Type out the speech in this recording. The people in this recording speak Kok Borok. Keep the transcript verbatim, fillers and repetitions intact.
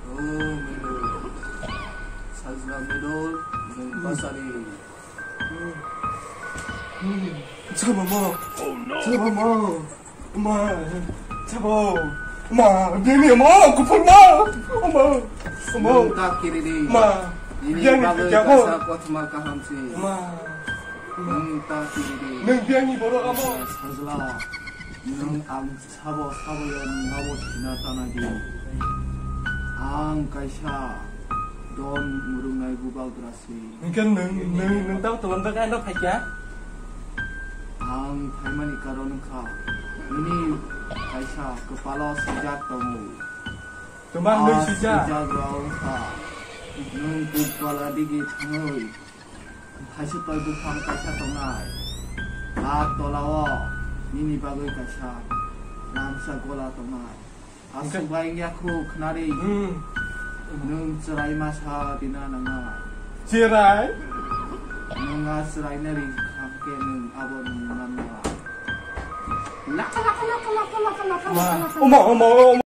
Oh, Milo. Sajla Milo, nang pasari. Chabo mo. Chabo mo. Ma. Chabo. Ma. Bini mo. Kupur ma. Ma. Ma. Nang tak kiri di. Ma. Ini bagwi kaisa kothoma kaham si. Ma. Nang tak kiri di. Nang biangni borok amo. Sajla. Nang ang Sabo sabo ya nabo sina tana di. Ang kaisa don murungnai bubagra si. Hingke nung, nung, nung tamo tolong tong ano phaikya? Ang phaimani karon wngkha nini kaisa kwpalo swijak tongo. Tuma nung swijak? Swijak rok wngkha nung Bukbala digi thangwi Haisi toi buphang kaisa tongnai. A tolao nini bagwi kaisa ramsa gola tongnai. Aswk bai wngya khu khnari. Hmm. Nwng chwrai masa dina nangnai. Chwrai? Nwng a chwraino ri kha khe nwng abo nwng mannai. Laka, laka, laka. Oma, oma, oma.